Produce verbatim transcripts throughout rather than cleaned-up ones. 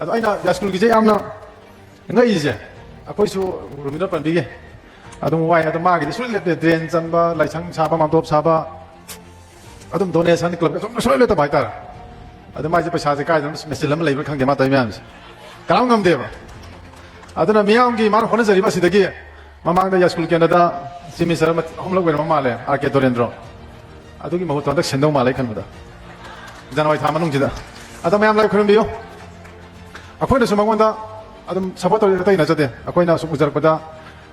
ꯑꯗꯣ ꯑꯩꯅ ꯌꯥꯏꯁ꯭ꯀꯨꯜꯒꯤꯁꯦ ꯌꯥꯝꯅ ꯉꯛꯏꯁꯦ, ꯑꯩꯈꯣꯏꯁꯨ ꯔꯣꯕꯤꯟꯗ꯭ꯔ ꯄꯟꯕꯤꯒꯦ, ꯑꯗꯨꯝ ꯋꯥꯏ꯫ ꯑꯗꯣ ꯃꯥꯒꯤꯗꯤ ꯁꯨꯡꯂꯦꯞ ꯂꯦꯞꯇꯦ, ꯗ꯭ꯔꯦꯟ ꯆꯟꯕ, ꯂꯥꯏꯁꯪ ꯁꯥꯕ, ꯃꯥꯝꯇꯣꯞ ꯁꯥꯕ, ꯑꯗꯨꯝ ꯗꯣꯅꯦꯁꯟ ꯀ꯭ꯂꯕ ꯑꯗꯨꯝ ꯁꯨꯡꯂꯦꯞ ꯂꯦꯞꯇꯕ ꯍꯥꯏꯇꯥꯔꯦ꯫ ꯑꯗꯣ ꯃꯥꯏꯁꯦ ꯄꯩꯁꯥꯁꯦ ꯀꯥꯏꯗꯅꯣ ꯃꯦꯆꯤꯜ ꯑꯃ ꯂꯩꯕ꯭ꯔꯥ ꯈꯪꯗꯦ, ꯃꯥ ꯇꯧꯔꯤ ꯃꯌꯥꯝꯁꯦ ꯀꯅꯥꯝ ꯉꯝꯗꯦꯕ꯫ ꯑꯗꯨꯅ ꯃꯤꯌꯥꯝꯒꯤ ꯃꯥꯅ ꯍꯣꯠꯅꯖꯔꯤꯕ ꯑꯁꯤꯗꯒꯤ ꯃꯃꯥꯡꯗ ꯌꯥꯏꯁ꯭ꯀꯨꯜ ꯀꯦꯟꯗ꯭ꯔꯗ ꯆꯤꯐ ꯃꯤꯅꯤꯁꯇꯔ ꯑꯃ ꯑꯍꯨꯝꯂꯛ ꯑꯣꯏꯔꯝꯕ ꯃꯥꯜꯂꯦ, ꯑꯥꯔ ꯀꯦ ꯗꯣꯔꯦꯟꯗ꯭ꯔꯣ꯫ ꯑꯗꯨꯒꯤ ꯃꯍꯨꯠꯇꯣ ꯍꯟꯗꯛ ꯁꯤꯟꯗꯧ ꯃꯥꯜꯂꯦ ꯑꯩ ꯈꯟꯕꯗ, ꯖꯅꯋꯥꯔꯤ ꯊꯥ ꯃꯅꯨꯡꯁꯤꯗ꯫ ꯑꯗꯣ ꯃꯌꯥꯝ ꯂꯥꯏ ꯈꯨꯔꯨꯝꯕꯤꯌꯨ꯫ ꯑꯩꯈꯣꯏꯅꯁꯨ ꯃꯉꯣꯟꯗ ꯑꯗꯨꯝ ꯁꯞꯄꯣꯔꯠ ꯇꯧꯔꯤ, ꯑꯇꯩ ꯅꯠꯆꯗꯦ꯫ ꯑꯩꯈꯣꯏꯅ ꯁꯨꯝ ꯎꯖꯔꯛꯄꯗ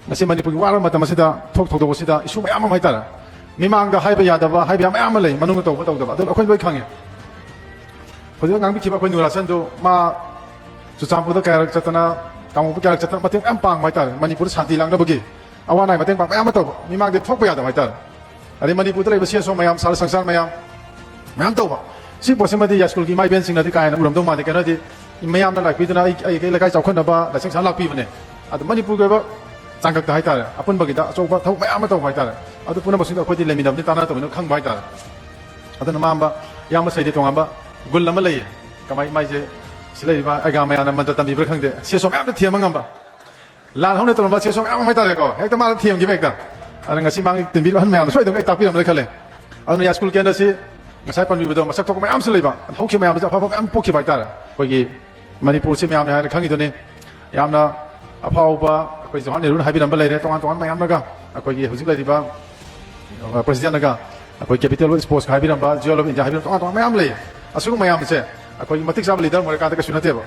ꯉꯁꯤ ꯃꯅꯤꯄꯨꯔꯒꯤ ꯋꯥꯔꯕ ꯃꯇꯝ ꯑꯁꯤꯗ ꯊꯣꯛ ꯊꯧꯗꯣꯛ ꯑꯁꯤꯗ ꯏꯁꯨ ꯃꯌꯥꯝ ꯑꯃ ꯍꯥꯏꯇꯥꯔꯦ, ꯃꯤꯃꯥꯡꯗ ꯍꯥꯏꯕ ꯌꯥꯗꯕ, ꯍꯥꯏꯕ ꯌꯥꯕ ꯃꯌꯥꯝ ꯑꯃ ꯂꯩ, ꯃꯅꯨꯡꯗ ꯇꯧꯕ ꯇꯧꯗꯕ, ꯑꯗꯨ ꯑꯩꯈꯣꯏ ꯂꯣꯏ ꯈꯪꯉꯦ꯫ ꯍꯧꯖꯤꯛ ꯉꯥꯡꯕꯤꯈꯤꯕ ꯑꯩꯈꯣꯏ ꯅꯨꯔꯥꯆꯟꯗꯨ, ꯃꯥ ꯆꯨꯔꯆꯥꯟꯄꯨꯔꯗ ꯀꯌꯥꯔꯛ ꯆꯠꯇꯅ, ꯀꯥꯡꯄꯣꯛꯄꯤ ꯀꯌꯥꯔꯛ ꯆꯠꯇꯅ ꯃꯇꯦꯡ ꯃꯌꯥꯝ ꯄꯥꯡꯕ ꯍꯥꯏꯇꯥꯔꯦ, ꯃꯅꯤꯄꯨꯔꯗ ꯁꯥꯟꯇꯤ ꯂꯥꯛꯅꯕꯒꯤ ꯑꯋꯥ ꯑꯅꯥꯒꯤ ꯃꯇꯦꯡ ꯄꯥꯡꯕ ꯃꯌꯥꯝ ꯑꯃ ꯇꯧꯕ, ꯃꯤꯃꯥꯡꯗ ꯊꯣꯛꯄ ꯌꯥꯗꯕ ꯍꯥꯏꯇꯥꯔꯦ꯫ ꯑꯗꯩ ꯃꯅꯤꯄꯨꯔꯗ ꯂꯩꯕ ꯁꯤ ꯑꯦꯁ ꯑꯣ ꯃꯌꯥꯝ, ꯁꯥꯔ ꯁꯪꯁꯥꯔ ꯃꯌꯥꯝ, ꯃꯌꯥꯝ ꯇꯧꯕ꯫ ꯁꯤ ꯄꯣꯠꯁꯤꯃꯗꯤ ꯌꯥꯏꯁ꯭ꯀꯨꯜꯒꯤ ꯏꯃꯥ ꯏꯕꯦꯟꯁꯤꯡꯅꯗꯤ ꯀꯥ ꯍꯦꯟꯅ ꯎꯔꯝꯗꯧ ꯃꯥꯟꯗꯦ, ꯀꯩꯅꯣꯗꯤ ꯃꯌꯥꯝꯅ ꯂꯥꯛꯄꯤꯗꯨꯅ ꯑꯩ, ꯑꯩ, ꯑꯩ ꯂꯩꯀꯥꯏ ꯆꯥꯎꯈꯠꯅꯕ ꯂꯥꯏꯁꯪ ꯁꯥ ꯂꯥꯛꯄꯤꯕꯅꯦ꯫ ꯑꯗꯣ ꯃꯅꯤꯄꯨꯔꯒꯤ ꯑꯣꯏꯕ ꯆꯥꯡꯀꯛꯇ ꯍꯥꯏꯇꯥꯔꯦ, ꯑꯄꯨꯟꯕꯒꯤꯗ ꯑꯆꯧꯕ ꯊꯕꯛ ꯃꯌꯥꯝ ꯑꯃ ꯇꯧꯕ ꯍꯥꯏꯇꯥꯔꯦ꯫ ꯑꯗꯨ ꯄꯨꯝꯅꯃꯛꯁꯤꯡꯗꯣ ꯑꯩꯈꯣꯏꯗꯤ ꯂꯩꯃꯤꯟꯅꯕꯅꯤ, ꯇꯥꯟꯅꯔꯛꯇꯕꯅꯤꯅ ꯈꯪꯕ ꯍꯥꯏꯇꯥꯔꯦ꯫ ꯑꯗꯨꯅ ꯃꯥꯝꯕ ꯏꯌꯥꯝꯕ ꯁꯩꯗꯤ ꯇꯣꯉꯥꯟꯕ ꯒꯨꯜ ꯑꯃ ꯂꯩꯌꯦ꯫ ꯀꯃꯥꯏ ꯃꯥꯏꯁꯦ ꯁꯤ ꯂꯩꯔꯤꯕ ꯑꯩꯒꯥ ꯃꯌꯥꯝꯅ ꯃꯟꯇ꯭ꯔ ꯇꯝꯕꯤꯕ꯭ꯔꯥ ꯈꯪꯗꯦ, ꯁꯤ ꯑꯦꯁ ꯑꯣ ꯃꯌꯥꯝꯗ ꯊꯦꯝꯕ ꯉꯝꯕ꯫ ꯂꯥꯟ ꯍꯧꯅ ꯇꯧꯔꯝꯕ ꯁꯤ ꯑꯦꯁ ꯑꯣ ꯃꯌꯥꯝ ꯑꯃ ꯍꯥꯏꯇꯥꯔꯦꯀꯣ, ꯍꯦꯛꯇ ꯃꯥꯅ ꯊꯦꯝꯈꯤꯕ ꯍꯦꯛꯇ꯫ ꯑꯗ ꯉꯁꯤ ꯃꯥꯒꯤ ꯇꯤꯟꯕꯤꯔꯤꯕ ꯑꯍꯟ ꯃꯌꯥꯝꯅ ꯁꯣꯏꯗꯅ ꯑꯩ ꯇꯥꯛꯄꯤꯔꯝꯂꯣꯏ ꯈꯜꯂꯦ꯫ ꯑꯗꯨꯅ ꯌꯥꯏꯁ꯭ꯀꯨꯜ ꯀꯦꯟꯗ꯭ꯔꯁꯤ ꯉꯁꯥꯏ ꯄꯟꯕꯤꯕꯗꯣ ꯃꯁꯛ ꯊꯣꯛꯄ ꯃꯌꯥꯝꯁꯨ ꯂꯩꯕ, ꯍꯧꯈꯤꯕ ꯃꯌꯥꯝꯁꯦ ꯑꯐꯕ ꯃꯌꯥꯝ ꯄꯣꯛꯈꯤꯕ ꯍꯥꯏꯇꯥꯔꯦ꯫ ꯑꯩꯈꯣꯏꯒꯤ ꯃꯅꯤꯄꯨꯔꯁꯤ ꯃꯌꯥꯝꯅ ꯍꯥꯏꯅ ꯈꯪꯉꯤꯗꯨꯅꯤ, ꯌꯥꯝꯅ ꯑꯐꯥꯎꯕ ꯑꯩꯈꯣꯏ ꯖꯋꯥꯍꯔ ꯅꯦꯍꯔꯨꯅ ꯍꯥꯏꯕꯤꯔꯝꯕ ꯂꯩꯔꯦ, ꯇꯣꯉꯥꯟ ꯇꯣꯉꯥꯟꯕ ꯃꯌꯥꯝꯅꯒ ꯑꯩꯈꯣꯏꯒꯤ ꯍꯧꯖꯤꯛ ꯂꯩꯔꯤꯕ, ꯑ, ꯄ꯭ꯔꯦꯁꯤꯗꯦꯟꯠꯅꯒ ꯑꯩꯈꯣꯏ ꯀꯦꯄꯤꯇꯦꯜ ꯑꯣꯐ ꯁ꯭ꯄꯣꯔꯠꯁꯀ ꯍꯥꯏꯕꯤꯔꯝꯕ, ꯖꯨꯋꯦꯜ ꯑꯣꯐ ꯏꯟꯗꯤꯌꯥ ꯍꯥꯏꯕꯤꯔꯝꯕ, ꯇꯣꯉꯥꯟ ꯇꯣꯉꯥꯟꯕ ꯃꯌꯥꯝ ꯂꯩ꯫ ꯑꯁꯤꯒꯨꯝꯕ ꯃꯌꯥꯝꯁꯦ ꯑꯩꯈꯣꯏꯒꯤ ꯃꯇꯤꯛ ꯆꯥꯕ ꯂꯤꯗꯔ ꯑꯃ ꯑꯣꯏꯔꯀꯥꯟꯗ ꯀꯩꯁꯨ ꯅꯠꯇꯦꯕ꯫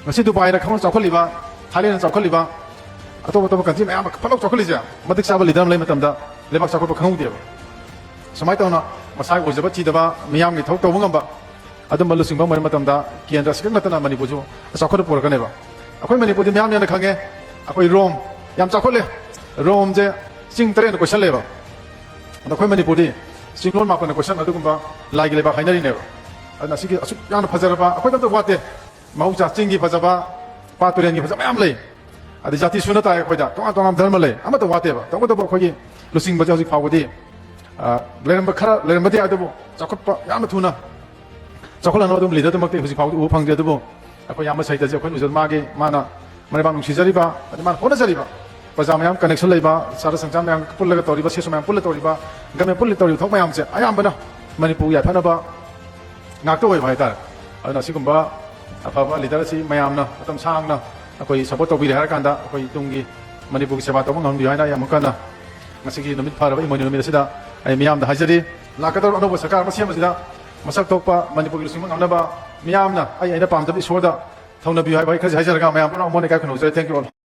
ꯉꯁꯤ ꯗꯨꯕꯥꯏꯅ ꯈꯪ ꯆꯥꯎꯈꯠꯂꯤꯕ, ꯊꯥꯏꯂꯦꯟꯅ ꯆꯥꯎꯈꯠꯂꯤꯕ, ꯑꯇꯣꯞ ꯑꯇꯣꯞꯄ ꯀꯟꯇ꯭ꯔꯤ ꯃꯌꯥꯝ ꯑꯃ ꯐꯠꯂꯥꯎ ꯆꯥꯎꯈꯠꯂꯤꯁꯦ, ꯃꯇꯤꯛ ꯆꯥꯕ ꯂꯤꯗꯔ ꯑꯃ ꯂꯩꯕ ꯃꯇꯝꯗ ꯂꯩꯕꯥꯛ ꯆꯥꯎꯈꯠꯄ ꯈꯪꯍꯧꯗꯦꯕ꯫ ꯁꯨꯃꯥꯏꯅ ꯇꯧꯅ ꯃꯁꯥꯒꯤ ꯑꯣꯏꯖꯕ ꯊꯤꯗꯕ, ꯃꯤꯌꯥꯝꯒꯤ ꯊꯕꯛ ꯇꯧꯕ ꯉꯝꯕ, ꯑꯗꯨꯝꯕ ꯂꯨꯆꯤꯡꯕ ꯑꯃ ꯑꯣꯏꯕ ꯃꯇꯝꯗ ꯀꯦꯟꯗ꯭ꯔ ꯑꯁꯤꯈꯛ ꯅꯠꯇꯅ ꯃꯅꯤꯄꯨꯔꯁꯨ ꯆꯥꯎꯈꯠꯄ ꯄꯨꯔꯛꯀꯅꯦꯕ꯫ ꯑꯩꯈꯣꯏ ꯃꯅꯤꯄꯨꯔꯗꯤ ꯃꯌꯥꯝꯅ ꯍꯦꯟꯅ ꯈꯪꯉꯦ, ꯑꯩꯈꯣꯏ ꯔꯣꯝ ꯌꯥꯝ ꯆꯥꯎꯈꯠꯂꯦ, ꯔꯣꯝꯁꯦ ꯆꯤꯡ ꯇꯔꯦꯠꯅ ꯀꯣꯏꯁꯜꯂꯦꯕ꯫ ꯑꯗꯣ ꯑꯩꯈꯣꯏ ꯃꯅꯤꯄꯨꯔꯗꯤ ꯆꯤꯡꯂꯣꯟ ꯃꯥꯄꯟꯅ ꯀꯣꯏꯁꯟꯕ ꯑꯗꯨꯒꯨꯝꯕ ꯂꯥꯏꯒꯤ ꯂꯩꯕꯥꯛ ꯍꯥꯏꯅꯔꯤꯅꯦꯕ꯫ ꯑꯗꯨꯅ ꯑꯁꯤꯒꯤ ꯑꯁꯨꯛ ꯌꯥꯝꯅ ꯐꯖꯔꯕ, ꯑꯩꯈꯣꯏꯗ ꯑꯝꯇ ꯋꯥꯠꯇꯦ꯫ ꯃꯍꯧꯁꯥ ꯆꯤꯡꯒꯤ ꯐꯖꯕ, ꯄꯥꯠ ꯇꯨꯔꯦꯟꯒꯤ ꯐꯖꯕ ꯃꯌꯥꯝ ꯂꯩ꯫ ꯑꯗꯩ ꯖꯥꯇꯤ ꯁꯨꯅ ꯇꯥꯏ ꯑꯩꯈꯣꯏꯗ, ꯇꯣꯉꯥꯟ ꯇꯣꯉꯥꯟꯕ ꯙꯔꯃ ꯂꯩ, ꯑꯃꯠꯇ ꯋꯥꯠꯇꯦꯕ꯫ ꯇꯧꯕꯇꯕꯨ ꯑꯩꯈꯣꯏꯒꯤ ꯂꯨꯆꯤꯡꯕꯁꯦ ꯍꯧꯖꯤꯛ ꯐꯥꯎꯕꯗꯤ, ꯑ, ꯂꯩꯔꯝꯕ ꯈꯔ ꯂꯩꯔꯝꯕꯗꯤ ꯌꯥꯏ, ꯑꯗꯨꯕꯨ ꯆꯥꯎꯈꯠꯄ ꯌꯥꯝꯅ ꯊꯨꯅ ꯆꯥꯎꯈꯠꯂꯅꯕ ꯑꯗꯨꯝ ꯂꯤꯗꯔꯗꯨꯃꯛꯇꯤ ꯍꯧꯖꯤꯛ ꯐꯥꯎꯕꯗꯤ ꯎꯕ ꯐꯪꯗꯦ꯫ ꯑꯗꯨꯕꯨ ꯑꯩꯈꯣꯏ ꯏꯌꯥꯝꯕ ꯁꯍꯤꯇꯁꯦ ꯑꯩꯈꯣꯏꯅ ꯎꯖꯕ ꯃꯥꯒꯤ, ꯃꯥꯅ ꯃꯔꯩꯕꯥꯛ ꯅꯨꯡꯁꯤꯖꯔꯤꯕ, ꯑꯗꯩ ꯃꯥꯅ ꯍꯣꯠꯅꯖꯔꯤꯕ, ꯄ꯭ꯔꯖꯥ ꯃꯌꯥꯝ ꯀꯅꯦꯛꯁꯟ ꯂꯩꯕ, ꯆꯥꯔ ꯁꯪꯆꯥ ꯃꯌꯥꯝ ꯄꯨꯜꯂꯒ ꯇꯧꯔꯤꯕ, ꯁꯦꯁꯨ ꯃꯌꯥꯝ ꯄꯨꯜꯂ ꯇꯧꯔꯤꯕ, ꯒꯃꯦꯟ ꯄꯨꯜꯂ ꯇꯧꯔꯤꯕ ꯊꯕꯛ ꯃꯌꯥꯝꯁꯦ ꯑꯌꯥꯝꯕꯅ ꯃꯅꯤꯄꯨꯔ ꯌꯥꯏꯐꯅꯕ ꯉꯥꯛꯇ ꯑꯣꯏꯕ ꯍꯥꯏꯇꯥꯔꯦ꯫ ꯑꯗꯨꯅ ꯑꯁꯤꯒꯨꯝꯕ ꯑꯐꯕ ꯂꯤꯗꯔ ꯑꯁꯤ ꯃꯌꯥꯝꯅ ꯃꯇꯝ ꯁꯥꯡꯅ ꯑꯩꯈꯣꯏ ꯁꯞꯄꯣꯔꯠ ꯇꯧꯕꯤꯔꯦ ꯍꯥꯏꯔꯀꯥꯟꯗ ꯑꯩꯈꯣꯏ ꯇꯨꯡꯒꯤ ꯃꯅꯤꯄꯨꯔꯒꯤ ꯁꯦꯕꯥ ꯇꯧꯕ ꯉꯝꯕꯤꯌꯨ ꯍꯥꯏꯅ ꯑꯩ ꯑꯃꯨꯛ ꯍꯟꯅ ꯉꯁꯤꯒꯤ ꯅꯨꯃꯤꯠ ꯐꯔꯕ ꯏꯃꯣꯏꯅꯨ ꯅꯨꯃꯤꯠ ꯑꯁꯤꯗ ꯑꯩ ꯃꯤꯌꯥꯝꯗ ꯍꯥꯏꯖꯔꯤ꯫ ꯂꯥꯛꯀꯗꯧꯔꯤꯕ ꯑꯅꯧꯕ ꯁꯔꯀꯥꯔ ꯑꯃ ꯁꯦꯝꯕꯁꯤꯗ ꯃꯁꯛ ꯊꯣꯛꯄ ꯃꯅꯤꯄꯨꯔꯒꯤ ꯂꯨꯆꯤꯡꯕ ꯉꯝꯅꯕ ꯃꯤꯌꯥꯝꯅ ꯑꯩ ꯑꯩꯅ ꯄꯥꯝꯖꯕ ꯏꯁꯣꯔꯗ ꯊꯧꯅꯕꯤꯌꯨ ꯍꯥꯏꯕ ꯑꯩ ꯈꯔꯁꯤ ꯍꯥꯏꯖꯔꯒ ꯃꯌꯥꯝ ꯄꯨꯝꯅꯃꯛ ꯑꯃꯨꯛ ꯍꯟꯅ ꯏꯀꯥꯏ ꯈꯨꯝꯅꯖꯔꯤ꯫ Thank you all꯫